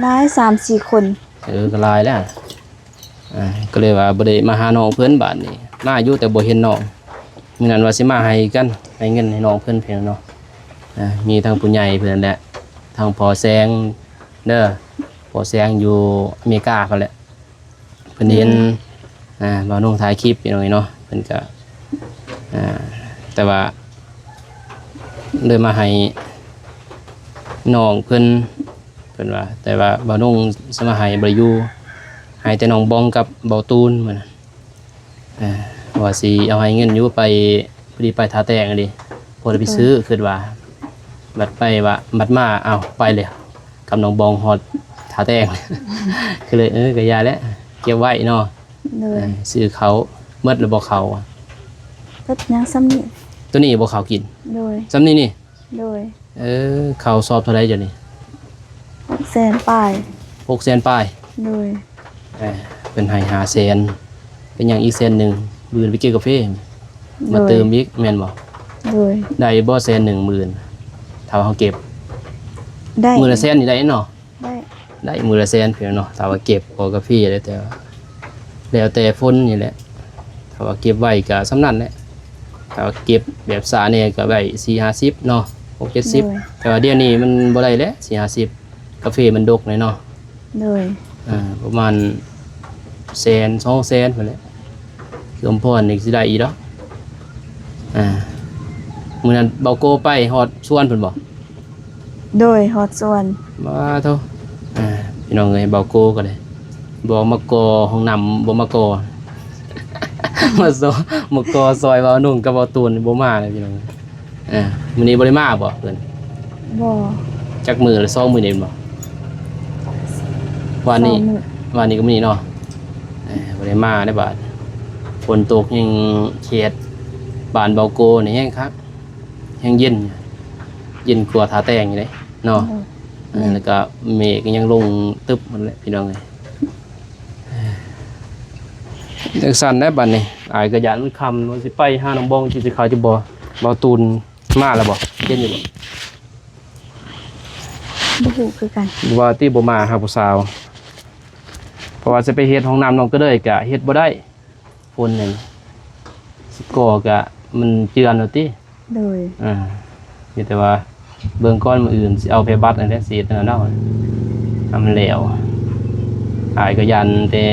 ຫຼາຍ ສາມສີ່ຄົນ. ເອີ ກໍຫຼາຍແລ້ວ. ອ່າ ກໍເລີຍວ່າບໍ່ໄດ້ມາຫານ້ອງເພິ່ນບາດນີ້ ມາຢູ່ແຕ່ບໍ່ເຫັນນ້ອງ. ມື້ນັ້ນວ່າຊິມາໃຫ້ກັນ ໃຫ້ເງິນໃຫ້ນ້ອງເພິ່ນ ພີ່ນ້ອງເນາະ. ອ່າ ມີທັງຜູ້ໃຫຍ່ເພິ່ນນັ້ນແຫຼະ ທັງພໍ່ແສງເດີ ພໍ່ແສງຢູ່ອາເມລິກາພຸ້ນແຫຼະ. ເພິ່ນເຫັນ ອືມ ອ່າ ບ່າວນຸ່ງຖ່າຍຄລິບ ພີ່ນ້ອງເອີຍເນາະ ເພິ່ນກະ ອ່າ ແຕ່ວ່າເລີຍມາໃຫ້ນ້ອງເພິ່ນ ເພິ່ນວ່າ ແຕ່ວ່າບ່າວນຸ່ງຊິມາໃຫ້ບໍ່ໄດ້ຢູ່ ໃຫ້ແຕ່ນ້ອງບອງກັບບ່າວຕູນມື້ນັ້ນ. ອ່າ ວ່າຊິເອົາໃຫ້ເງິນຢູ່ ໄປ ພໍດີໄປທ່າແຕງເດ້ ພໍໄດ້ໄປຊື້ ອືມ ຄິດວ່າ ບັດໄປວ່າ ບັດມາ ອ້າວ ໄປແລ້ວ ກັບນ້ອງບອງຮອດທ່າແຕງ ກໍເລີຍ ເອີ ກໍຢ່າແຫຼະ ເກັບໄວ້ເນາະ. ໂດຍ. ເອີ ຊື້ເຂົ້າ ໝົດແລ້ວບໍ່ເຂົ້າ? ໝົດ ຍັງສ່ຳນີ້. ໂຕນີ້ບໍ່ເຂົ້າກິນ? ໂດຍ. ສ່ຳນີ້ນີ້? ໂດຍ. ເອີ ເຂົ້າສອບເທົ່າໃດເຈົ້ານີ້? ຫົກແສນປາຍ. ຫົກແສນປາຍ? ໂດຍ. ເອີ ເພິ່ນໃຫ້ຫ້າແສນ ເປັນຫຍັງອີກແສນໜຶ່ງ? ມື້ອື່ນໄປກິນກາເຟ ໂດຍ ມາເຕີມອີກແມ່ນບໍ່? ໂດຍ. ໄດ້ບໍ່ແສນໜຶ່ງມື້ອື່ນ ຖ້າວ່າເຮົາເກັບ? ໄດ້. ມື້ລະແສນນີ້ໄດ້ເນາະ? ໄດ້ ໄດ້ມື້ລະແສນພຸ້ນເນາະ ຖ້າວ່າເກັບ ບໍ່ກາເຟໄດ້ ແຕ່ວ່າແລ້ວແຕ່ຝົນນີ້ແຫຼະ ຖ້າວ່າເກັບໄວ້ກໍສ່ຳນັ້ນແຫຼະ ຖ້າວ່າເກັບແບບຊ້າແດ່ກໍໄດ້ສີ່ຫ້າສິບເນາະ ຫົກເຈັດສິບ ໂດຍ ແຕ່ວ່າດຽວນີ້ມັນບໍ່ໄດ້ແຫຼະ ສີ່ຫ້າສິບ ກາເຟມັນດົກແຫຼະເນາະ ໂດຍ ອ່າ ປະມານແສນ ສອງແສນພຸ້ນແຫຼະ ຄືອຳພອນນີ້ຊິໄດ້ອີກດອກ ອ່າ ມື້ນັ້ນເບົາໂກໄປຮອດສວນພຸ້ນບໍ່? ໂດຍ ຮອດສວນ. ມາໂທ ອ່າ ພີ່ນ້ອງເອີຍ ເບົາໂກກໍໄດ້ ບໍ່ມາກໍ່ຫ້ອງນ້ຳ ບໍ່ມາກໍ່ ມາຊ- ມາກໍ່ຊ່ອຍເບົານຸ່ງກັບເບົາຕູນ ບໍ່ມາເລີຍພີ່ນ້ອງເອີຍ. ອ່າ ມື້ນີ້ບໍ່ໄດ້ມາບໍ່ເພິ່ນ? ບໍ່. ຈັກມື້ລະ ສອງມື້ນີ້ແມ່ນບໍ່? ວານນີ້ ສອງມື້ ວານນີ້ກັບມື້ນີ້ເນາະ ເອີ ບໍ່ໄດ້ມາເດ້ບາດ ຝົນຕົກແຮງ ເຂດບ້ານເບົາໂກນີ້ແຮງຄັກ ແຮງເຢັນ ເຢັນກວ່າທ່າແຕງຢູ່ເດ້ເນາະ ໂດຍ ເອີ ແມ່ນ ແລ້ວກໍເມກກໍຍັງລົງຕຶບຫັ້ນແຫຼະພີ່ນ້ອງເອີຍ. ຈັ່ງຊັ້ນແຫຼະບັດນີ້ ອ້າຍກໍຢ້ານມັນຄ່ຳ ວ່າຊິໄປຫານ້ອງບອງ ຊິ ຊິເຂົ້າຢູ່ບໍ່? ເບົາຕູນມາແລ້ວບໍ່? ເຫັນຢູ່ບໍ່? ບໍ່ຮູ້ຄືກັນ. ບໍ່ວ່າຕິ ບໍ່ມາຫາຜູ້ສາວ ເພາະວ່າຈະໄປເຮັດຫ້ອງນ້ຳນ້ອງກະເລີຍກະເຮັດບໍ່ໄດ້ ຝົນນີ້ ຊິກໍ່ກະມັນເຈື່ອນແລ້ວຕິ. ໂດຍ ອ່າ ມີແຕ່ວ່າເບິ່ງກ່ອນ ມື້ອື່ນຊິເອົາແຜ່ບັດນັ້ນແຫຼະ ຊິເຮັດນັ້ນເນາະ ໃຫ້ມັນແລ້ວ. ອ້າຍກໍຢ້ານແຕ່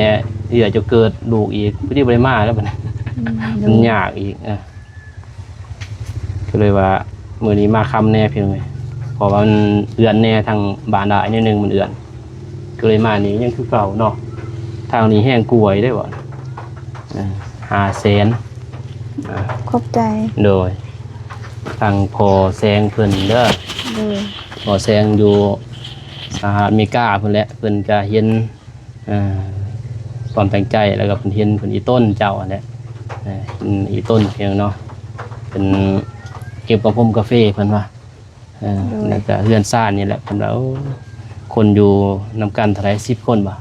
ເອື້ອຍຈະເກີດລູກອີກ ພໍດີບໍ່ໄດ້ມາແລ້ວບັດນີ້ ອືມ ໂດຍ ມັນຍາກອີກ ອ່າ ກໍເລີຍວ່າມື້ນີ້ມາຄ່ຳແດ່ພີ່ນ້ອງເອີຍ ເພາະວ່າມັນເລື່ອນແດ່ ທາງບ້ານອ້າຍໜ້ອຍໜຶ່ງມັນເລື່ອນ ກໍເລີຍມານີ້ຍັງຄືເກົ່າເນາະ. ທາງນີ້ແຮງກວ່າອີກເດ້ບໍ່ ເອີ ຫ້າແສນ ອ່າ ຂອບໃຈ. ໂດຍ ທາງພໍ່ແຊງເພິ່ນເດີ ໂດຍ ພໍ່ແຊງຢູ່ສະຫະລັດອາເມລິກາພຸ້ນແຫຼະ ເພິ່ນກະເຫັນ ອ່າ ຄວາມຕັ້ງໃຈ ແລ້ວກໍເພິ່ນເຫັນ ເພິ່ນອີຕົນເຈົ້າຫັ້ນແຫຼະ ເອີ ເຫັນອີຕົນພຽງເນາະ ເພິ່ນເກັບກະພົມກາເຟເພິ່ນວ່າ ເອີ ໂດຍ ແລ້ວກໍເຮືອນຊານນີ້ແຫຼະ ເພິ່ນວ່າ ໂອ້ ຄົນຢູ່ນຳກັນເທົ່າໃດ ສິບຄົນບໍ່?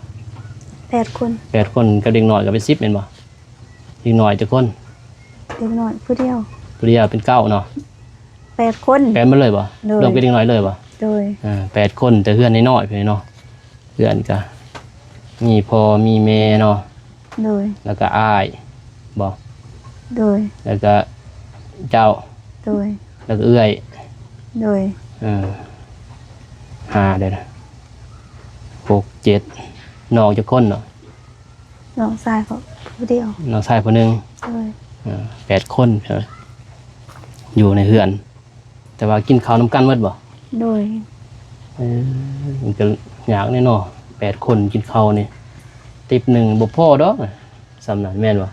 ແປດຄົນ ແປດຄົນ ກັບເດັກນ້ອຍກໍເປັນສິບແມ່ນບໍ່? ເດັກນ້ອຍຈັກຄົນ? ເດັກນ້ອຍຜູ້ດຽວ ຜູ້ດຽວເປັນເກົ້າເນາະ ແປດຄົນ ແປດໝົດເລີຍບໍ່? ໂດຍ ລວມກັບເດັກນ້ອຍເລີຍບໍ່? ໂດຍ ອ່າ ແປດຄົນ ແຕ່ເຮືອນນ້ອຍໆ ພີ່ນ້ອງເນາະ ເຮືອນກະມີພໍ່ມີແມ່ເນາະ ໂດຍ ແລ້ວກະອ້າຍບໍ່? ໂດຍ ແລ້ວກະເຈົ້າ? ໂດຍ ແລ້ວກະເອື້ອຍ? ໂດຍ ເອີ ຫ້າເດ້ ຫົກ ເຈັດ ນ້ອງຈັກຄົນເນາະ? ນ້ອງຊາຍຜູ້ດຽວ ນ້ອງຊາຍຜູ້ໜຶ່ງ ໂດຍ ເອີ ແປດຄົນ ຢູ່ໃນເຮືອນ ແຕ່ວ່າກິນເຂົ້ານຳກັນໝົດບໍ່? ໂດຍ ເອີ ມັນກໍຍາກແດ່ເນາະ ແປດຄົນກິນເຂົ້ານີ້ ຕິບໜຶ່ງບໍ່ພໍດອກ ສ່ຳນັ້ນແມ່ນບໍ່?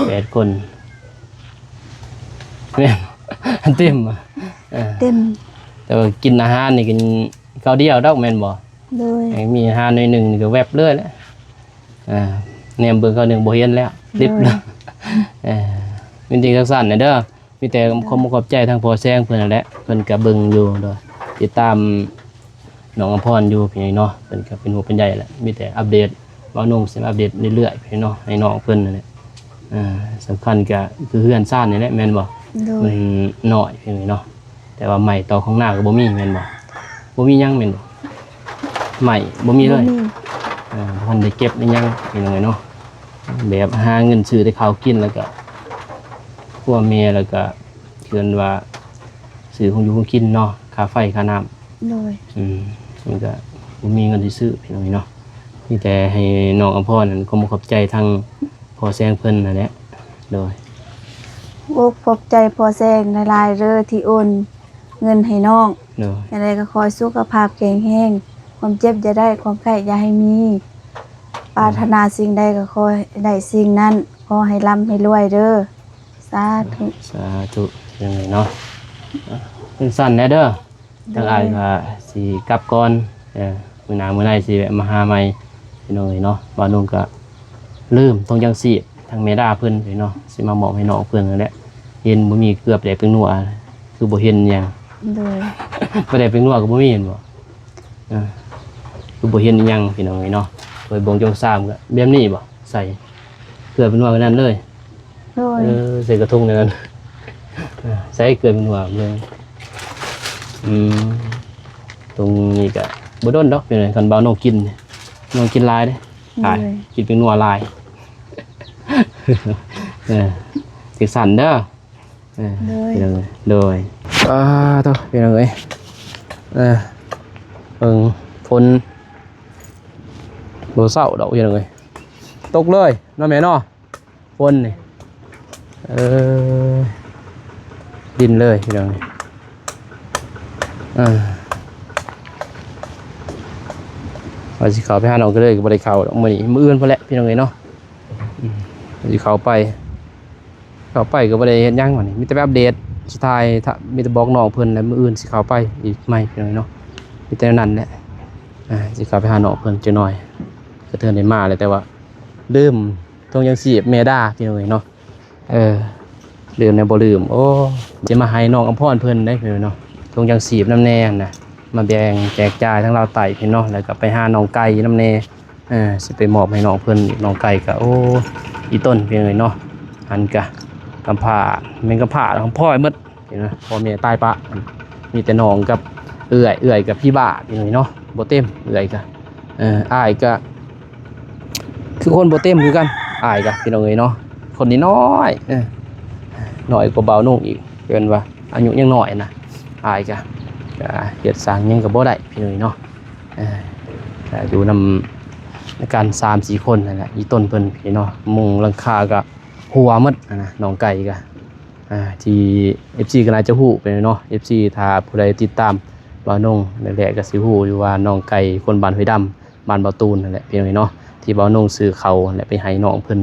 ແປດຄົນ ແມ່ນ ເຕັມ ເອີ ເຕັມ ແຕ່ວ່າກິນອາຫານນີ້ກິນຄາວດຽວດອກແມ່ນບໍ່? ໂດຍ ໃຫ້ມີອາຫານໜ້ອຍໜຶ່ງນີ້ກໍແວັບເລີຍແຫຼະ ອ່າ ແນມເບິ່ງຄາວໜຶ່ງບໍ່ເຫັນແລ້ວ ໂດຍ ລິບແລ້ວ ເອີ ມີແຕ່ຈັ່ງຊັ້ນແຫຼະເດີ. ມີແຕ່ ໂດຍ ຂໍຂອບໃຈທາງພໍ່ແຊງເພິ່ນຫັ້ນແຫຼະ ເພິ່ນກະເບິ່ງຢູ່ ໂດຍ ຕິດຕາມນ້ອງອຳພອນຢູ່ ພີ່ນ້ອງເນາະ ເພິ່ນກະເປັນຫ່ວງເປັນໃຍແຫຼະ ມີແຕ່ອັບເດດ ບ່າວນົງຊິມາອັບເດດເລື້ອຍໆ ພີ່ນ້ອງເນາະ ໃຫ້ນ້ອງເພິ່ນຫັ້ນແຫຼະ ອ່າ ສຳຄັນກະຄືເຮືອນຊານນີ້ແຫຼະ ແມ່ນບໍ່? ໂດຍ ມັນນ້ອຍ ພີ່ນ້ອງເນາະ ແຕ່ວ່າໄມ້ຕອກຂອງນາກໍບໍ່ມີແມ່ນບໍ່? ບໍ່ມີຫຍັງແມ່ນບໍ່? ໄມ້ບໍ່ມີເລີຍ ບໍ່ມີ ເອີ ບໍ່ທັນໄດ້ເກັບອີຫຍັງ ພີ່ນ້ອງເອີຍເນາະ ແບບຫາເງິນຊື້ແຕ່ເຂົ້າກິນ ແລ້ວກໍຄົວເມຍ ແລ້ວກໍເອີ້ນວ່າຊື້ຂອງຢູ່ຂອງກິນເນາະ ຄ່າໄຟຄ່ານ້ຳ ໂດຍ ອືມ ມັນກໍບໍ່ມີເງິນຊິຊື້ ພີ່ນ້ອງເອີຍເນາະ ມີແຕ່ໃຫ້ນ້ອງອຳພອນນັ້ນ ຂໍຂອບໃຈທາງພໍ່ແຊງເພິ່ນຫັ້ນແຫຼະ ໂດຍ ຂອບອົກຂອບໃຈພໍ່ແຊງຫຼາຍໆເດີ ທີ່ໂອນ ເງິນໃຫ້ນ້ອງ ໂດຍ ຈັ່ງໃດກໍຂໍໃຫ້ສຸຂະພາບແຂງແຮງ ຄວາມເຈັບຢ່າໄດ້ ຄວາມໄຂ້ຢ່າໃຫ້ມີ ປາດຖະໜາສິ່ງໃດກໍຂໍໃຫ້ໄດ້ສິ່ງນັ້ນ ຂໍໃຫ້ລ່ຳໃຫ້ລວຍເດີ ສາທຸ ສາທຸ ຈັ່ງໃດເນາະ ສັ້ນໆແດ່ເດີ ໂດຍ ທາງອ້າຍກໍຊິກັບກ່ອນ ເອີ ມື້ໜ້າມື້ໃນຊິແວະມາຫາໃໝ່ ພີ່ນ້ອງເອີຍເນາະ ບ່າວນົງກໍລືມຖົງຢາງຊີບ ທາງແມ່ດາເພິ່ນເນາະ ຊິມາມອບໃຫ້ນ້ອງເພິ່ນຫັ້ນແຫຼະ ເຫັນບໍ່ມີເກືອບແດກແປ້ງນົວ ຄືບໍ່ເຫັນຫຍັງ ໂດຍ ບໍ່ແດກແປ້ງນົວກໍບໍ່ມີແມ່ນບໍ່? ອ່າ ຄືບໍ່ເຫັນອີ່ຫຍັງ ພີ່ນ້ອງເອີຍເນາະ ໂດຍ ບ່ອງຈອງຊາມກໍແບບນີ້ບໍ່? ໃສ່ເກືອແປ້ງນົວແບບນັ້ນເລີຍ ໂດຍ ເອີ ໃສ່ກະທົງແນວນັ້ນ ອ່າ ໃສ່ເກືອແປ້ງນົວເລີຍ ອືມ ຕົງນີ້ກໍບໍ່ດົນດອກ ເປັນຫຍັງ ຄັນບ່າວນົງກິນ ນ້ອງກິນຫຼາຍເດ້ ໂດຍ ກິນແປ້ງນົວຫຼາຍ ເອີ ຈັ່ງຊັ້ນເດີ ເອີ ໂດຍ ພີ່ນ້ອງເອີຍ ໂດຍ ອ່າ ໂທ້ ພີ່ນ້ອງເອີຍ ເອີ ເບິ່ງຝົນ ບໍ່ເຊົາດອກ ພີ່ນ້ອງເອີຍ ຕົກເລີຍເນາະແມ່ເນາະ ຝົນນີ້ ເອີ ດິນເລີຍ ພີ່ນ້ອງເອີຍ ອ່າ ວ່າຊິເຂົ້າໄປຫານ້ອງກະເລີຍກໍບໍ່ໄດ້ເຂົ້າດອກ ມື້ນີ້ ມື້ອື່ນພຸ້ນແຫຼະ ພີ່ນ້ອງເອີຍເນາະ ອືມ ຊິເຂົ້າໄປ ເຂົ້າໄປກໍບໍ່ໄດ້ເຮັດຫຍັງ ບາດນີ້ມີແຕ່ໄປອັບເດດ ຊິຖ່າຍ ຖ້າ ມີແຕ່ບອກນ້ອງເພິ່ນ ແລ້ວມື້ອື່ນຊິເຂົ້າໄປອີກໃໝ່ ພີ່ນ້ອງເນາະ ມີແຕ່ນັ້ນແຫຼະ ອ່າ ຊິເຂົ້າໄປຫານ້ອງເພິ່ນຈັກໜ່ອຍ ກະເທີນໄດ້ມາແລ້ວ ແຕ່ວ່າລືມຖົງຢາງຊີບແມ່ດາ ພີ່ນ້ອງເອີຍເນາະ ເອີ ລືມແດ່ບໍ່ລືມ ໂອ້ ຊິມາໃຫ້ນ້ອງອຳພອນເພິ່ນເດ້ ພີ່ນ້ອງເນາະ ຖົງຢາງຊີບນຳແດ່ຫັ້ນນະ ມາແບ່ງແຈກຈ່າຍທາງລາວໃຕ້ພີ້ເນາະ ແລ້ວກໍໄປຫານ້ອງໄກ່ນຳແດ່ ເອີ ຊິໄປມອບໃຫ້ນ້ອງເພິ່ນ ນ້ອງໄກ່ກໍ ໂອ້ ອີ່ຕົນພີ່ນ້ອງເອີຍເນາະ ຫັ້ນກະກຳພ້າ ແມ່ນກຳພ້າ ກຳພ້ອຍໝົດ ເຫັນບໍ່ ພໍ່ແມ່ຕາຍປະ ມີແຕ່ນ້ອງກັບ ເອື້ອຍ ເອື້ອຍກໍພິບາດພີ່ນ້ອງເນາະ ບໍ່ເຕັມ ເອື້ອຍກໍ ເອີ ອ້າຍກໍຄືຄົນບໍ່ເຕັມຄືກັນ ອ້າຍກໍພີ່ນ້ອງເອີຍເນາະ ຄົນນ້ອຍໆ ເອີ ນ້ອຍກວ່າບ່າວນຸ່ງອີກ ເອີ້ນວ່າອາຍຸຍັງນ້ອຍນະ ອ້າຍກໍ ກໍເຮັດສ້າງຫຍັງກໍບໍ່ໄດ້ພີ່ນ້ອງເອີຍເນາະ ເອີ ກໍຢູ່ນຳກັນສາມສີ່ຄົນນັ້ນແຫຼະ ອີ່ຕົນເພິ່ນພີ່ນ້ອງເນາະ ມຸງຫຼັງຄາກໍຮົ່ວໝົດນະ ນ້ອງໄກ່ກໍ ອ່າ ທີ່ ເອັຟຊີ ກໍໜ້າຈະຮູ້ໄປເນາະ ເອັຟຊີ ຖ້າຜູ້ໃດຕິດຕາມບ່າວນົງແຫຼະ ກໍຊິຮູ້ຢູ່ວ່ານ້ອງໄກ່ຄົນບ້ານຫ້ວຍດຳ ບ້ານບ່າວຕູນນັ້ນແຫຼະ ພີ່ນ້ອງເອີຍເນາະ ທີ່ບ່າວນົງຊື້ເຂົ້າຫັ້ນແຫຼະ ໄປໃຫ້ນ້ອງເພິ່ນ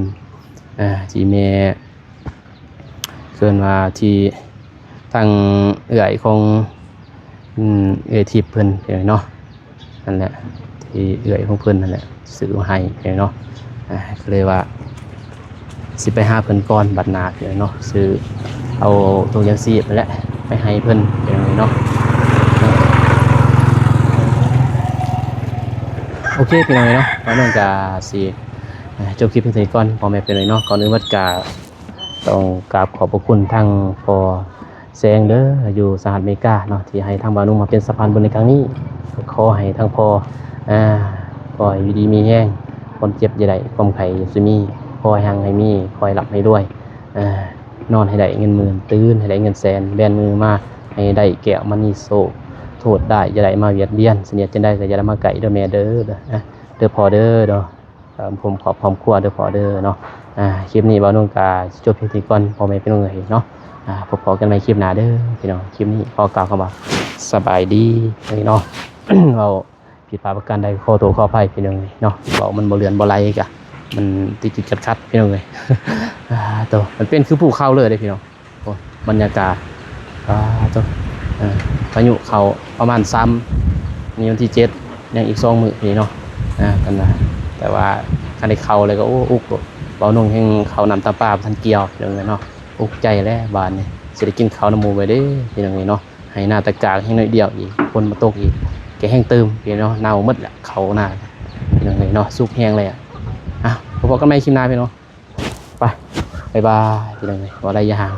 ອ່າ ທີ່ແມ່ ເອີ້ນວ່າທີ່ທາງເອື້ອຍຂອງ ອືມ ເອື້ອຍທິບເພິ່ນ ພີ່ນ້ອງເອີຍເນາະ. ນັ້ນແຫຼະ ທີ່ເອື້ອຍຂອງເພິ່ນນັ້ນແຫຼະ ຊື້ມາໃຫ້ເນາະ ອ່າ ກໍເລີຍວ່າຊິໄປຫາເພິ່ນກ່ອນບັດໜ້າເນາະ ຊື້ເອົາຖົງຢາງຊີບນັ້ນແຫຼະ ໄປໃຫ້ເພິ່ນເນາະ. ໂອເຄ ພີ່ນ້ອງເອີຍເນາະ ບ່າວນົງກະຊິ ອ່າ ຈົບຄລິບພຽງເທົ່ານີ້ກ່ອນ ພໍ່ແມ່ພີ່ນ້ອງເນາະ. ກ່ອນອື່ນໝົດກະ ຕ້ອງກາບຂອບພະຄຸນທາງພໍ່ແສງເດີ ຢູ່ສະຫະລັດອາເມລິກາເນາະ ທີ່ໃຫ້ທາງບ່າວນຸ່ງມາເປັນສະພານບຸນໃນຄັ້ງນີ້. ຂໍໃຫ້ທາງພໍ່ ອ່າ ຂໍໃຫ້ຢູ່ດີມີແຮງ ຄວາມເຈັບຢ່າໄດ້ ຄວາມໄຂ້ຢ່າຊິມີ ຂໍໃຫ້ຮັ່ງໃຫ້ມີ ຂໍໃຫ້ລ່ຳໃຫ້ລວຍ ອ່າ ນອນໃຫ້ໄດ້ເງິນໝື່ນ ຕື່ນໃຫ້ໄດ້ເງິນແສນ ແບນມືມາໃຫ້ໄດ້ແກ້ວມະນີໂຊກ ໂທດຮ້າຍຢ່າໄດ້ມາບຽດບຽນ ສະເໜັດຈັ່ງໃດກໍຢ່າໄດ້ມາໃກ້ເດີແມ່ເດີ ເດີ ອ່າ ເດີພໍ່ເດີ ເດີ ເອີ ຜົມຂອບຄອບຄົວເດີພໍ່ເດີເນາະ. ອ່າ ຄລິບນີ້ບ່າວນຸ່ງກະຈົບພຽງເທົ່ານີ້ກ່ອນ ພໍ່ແມ່ພີ່ນ້ອງເອີຍເນາະ. ອ່າ ພົບພໍ້ກັນໃໝ່ຄລິບໜ້າເດີພີ່ນ້ອງ. ຄລິບນີ້ຂໍກ່າວຄຳວ່າສະບາຍດີເນາະ. ເວົ້າຜິດພາດປະການໃດຂໍໂທດຂໍອະໄພພີ່ນ້ອງເອີຍເນາະ ເວົ້າມັນບໍ່ເລື່ອນບໍ່ໄຫຼກະມັນຕິດໆຂັດໆ ພີ່ນ້ອງເອີຍ. ອ່າ ໂຕ ມັນເປັນຄືພູເຂົາເລີຍເດ້ພີ່ນ້ອງ. ໂອ້ ບັນຍາກາດ ປາໂຕ ເອີ ພາຍຸເຂົ້າປະມານສາມ ນີ້ວັນທີເຈັດ ຍັງອີກສອງມື້ນີ້ເນາະ ອ່າ ເພິ່ນວ່າ ແຕ່ວ່າຄັນໄດ້ເຂົ້າແລ້ວກໍ ໂອ້ ອຸກໂລດ ບ່າວນຸ່ງແຮ່ງເຂົ້ານ້ຳຕຳປາບໍ່ທັນກ່ຽວເດີເນາະ ອຸກໃຈແລ້ວບາດນີ້ ຊິໄດ້ກິນເຂົ້ານຳໝູ່ບໍ່ເດ້ພີ່ນ້ອງເອີຍເນາະ. ໄຮ່ນາຕະກາກແຮ່ງໜ້ອຍດຽວອີກ ຝົນບໍ່ຕົກອີກ ກໍແຮ່ງຕື່ມພີ່ນ້ອງເນາະ ເນົ່າໝົດແລ້ວ ເຂົ້ານາພີ່ນ້ອງເອີຍເນາະ ສຸກແຮງແລ້ວ. ອ່ະ ພົບກັນໃໝ່ຄລິບໜ້າພີ່ນ້ອງ. ໄປ ບາຍບາຍ ພີ່ນ້ອງເອີຍ ບໍ່ໄດ້ຢ່າຫ່າງ.